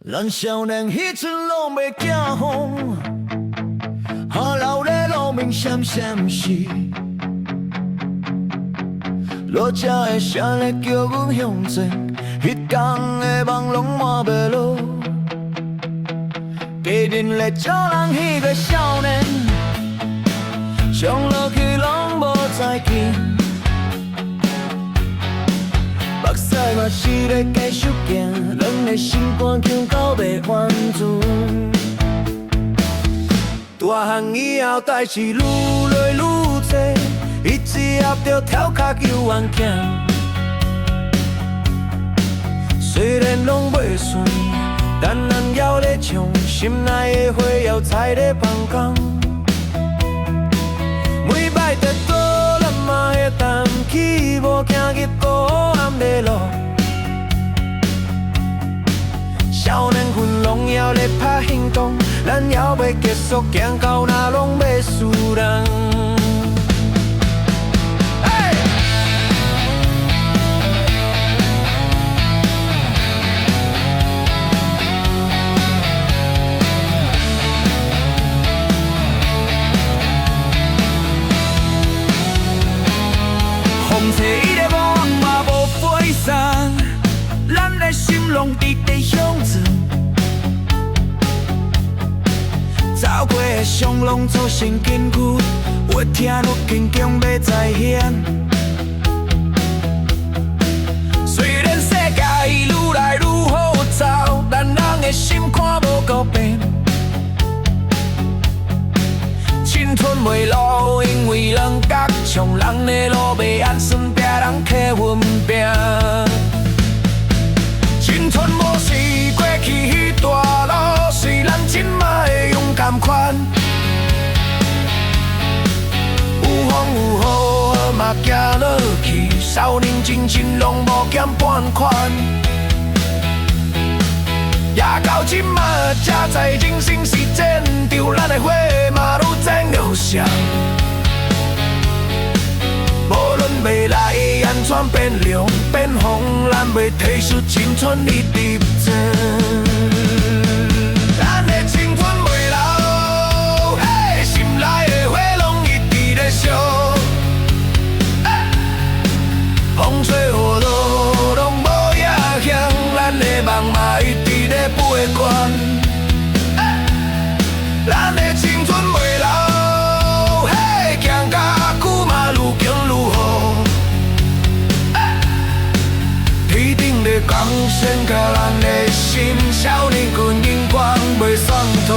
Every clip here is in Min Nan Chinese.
咱少年彼陣攏欲行風，哈流咧路面閃閃是，落車的聲咧叫阮向前，彼工的夢攏抹袂落。地震咧照人彼个少年，衝落去攏無再見。目屎嘛是咧繼續行，咱的心肝強到袂完全。大漢以後代誌愈來愈濟，一直合著跳較猶原行。雖然攏袂順，但咱猶咧衝，心內的火猶在咧放空。每擺跌倒，咱嘛會擔起，無驚入黑暗的路。少年魂攏猶咧拍行動，咱猶袂結束，行到哪攏袂輸人。嘿！風吹伊咧無嘛無飛散，咱的心攏直直向前。走過的傷攏做成根據，越聽愈堅強欲再現。雖然世界愈來愈好走，咱人的心看無夠變。青春袂老，因為咱覺唱，人的路欲按算別人客阮拼。青春無是過去彼段路，是咱這馬的勇敢款。有風有雨嘛行落去，少年精神攏無減半款。也到這馬才知人生是戰場，咱的火嘛愈煎愈燒。無論未來按怎變涼變風，咱欲提出青春一直前。咱的青春袂老，嘿，心內的火攏一直咧燒。風吹雨落攏無影響，咱的夢嘛一直咧飛懸。咱的青春袂老，嘿，行較久嘛愈行愈好。天頂的光線佮咱的心，少年魂永遠袂散脫。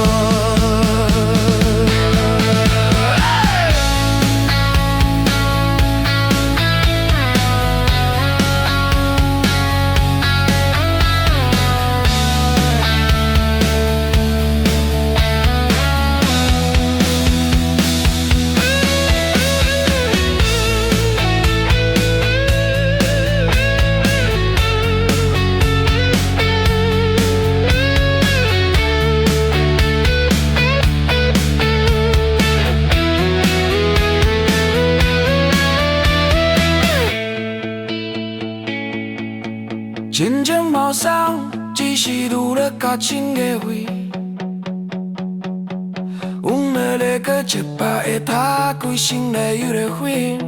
真情無送，只是愈來較深的位。阮的咧過一百个他，規身內有咧血。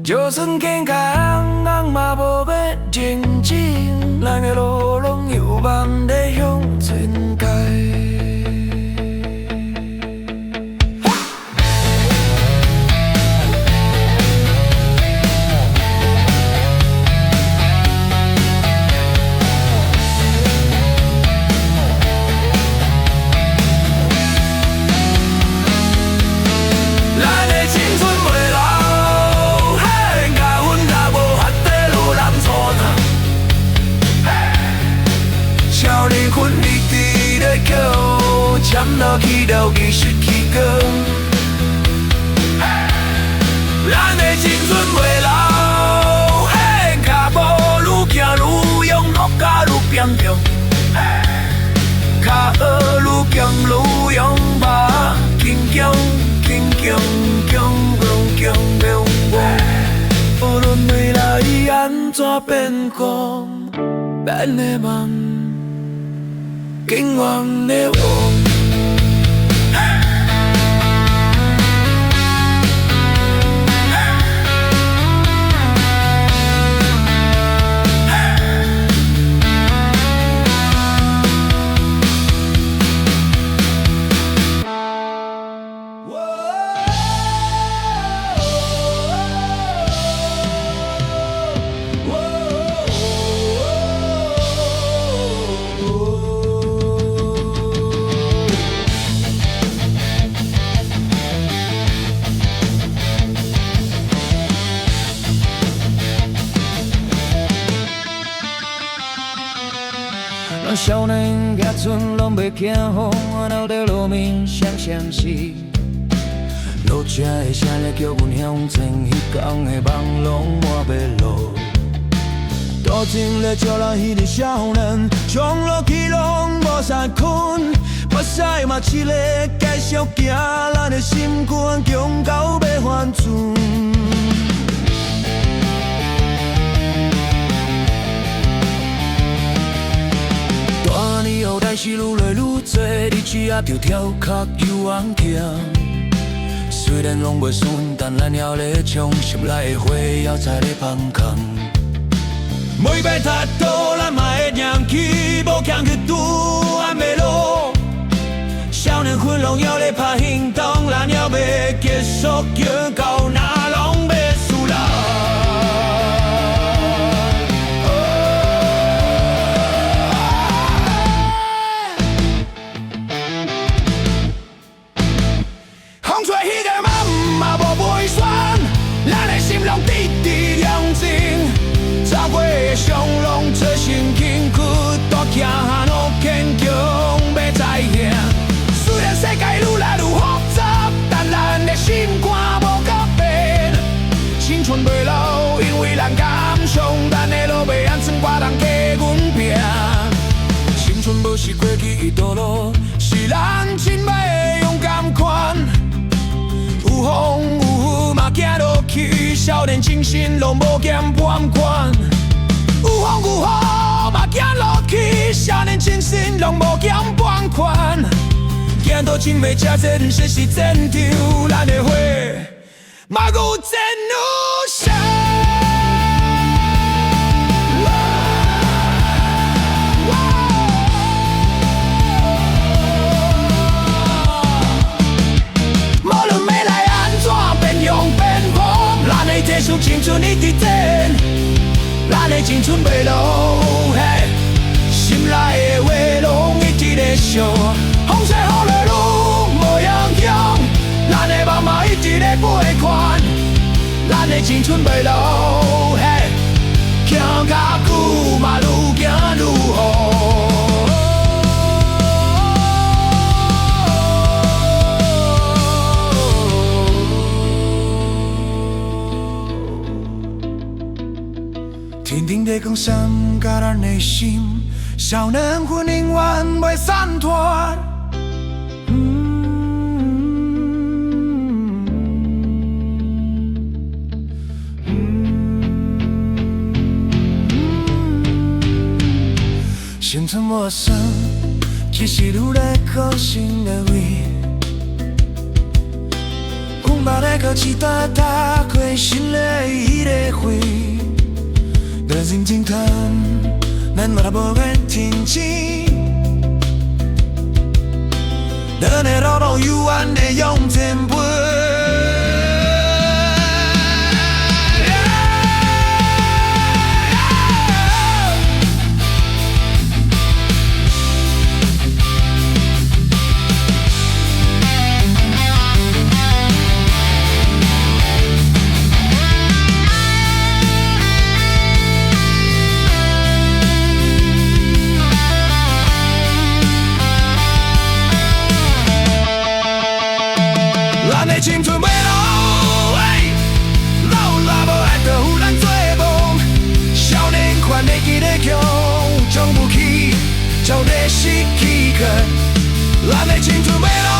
就算見較紅，人嘛無欲認真，咱的路攏猶茫咧向前開。咱的青春袂老，嘿，甲阮若無法度愈難錯透。少年魂一直咧叫，針落去了繼續起腳。咱的青春袂老，嘿，腳步愈行愈勇，落甲愈堅強。跤步愈行愈勇，把堅強，堅強，強強強強強。無論未來按怎變故，咱的夢。永遠的王。咱少年行賰攏袂驚風，留佇路面閃閃時。落車的聲咧叫阮向前，彼工的夢攏抹袂落。多情咧招人彼个少年，衝落去攏無啥困，目屎嘛拭咧繼續行，咱的心肝強到欲翻船。大年後代志愈來愈濟，日子也著跳較猶往行。雖然攏袂順，但咱猶咧衝，心內的火猶在咧芳空。每擺踢倒，咱嘛會硬起，無強去拄暗的路。少年魂攏猶咧拍行動，咱猶欲繼續行到哪攏欲輸人。風吹彼个夢嘛無袂散，咱的心攏直直向前。走過的傷攏做神經，骨大行路堅強欲再現。雖然世界愈來愈複雜，但咱的心肝無改變。青春袂老，因為咱敢想，咱的路欲按怎，別人替阮拼。青春無是過去的道路，是咱這擺的勇敢款。有風有雨嘛行落去，少年精神攏無減半款。有風有雨嘛行落去，少年精神攏無減半款。行到這尾，這這毋是是戰場，咱的火嘛愈戰愈燒。無論未來按怎變樣變風，咱會繼續青春一直戰，咱的青春袂老，嘿，心內的話攏一直咧燒，風吹雨落愈無影響，咱的夢嘛一直咧飛寬，咱的青春袂老，嘿，行較久嘛愈行愈好。天頂地光閃甲咱的心，少年魂永遠袂散脫。青春無算，只是愈來靠新的位。阮捌的考試大打開新的彼个花。咱認真談，咱嘛無欲停止。咱的路攏永遠會向前飛。咱的青春袂老，老了無愛就予咱做夢。少年款會記得強，將武器交咧失去。咱的青春袂老。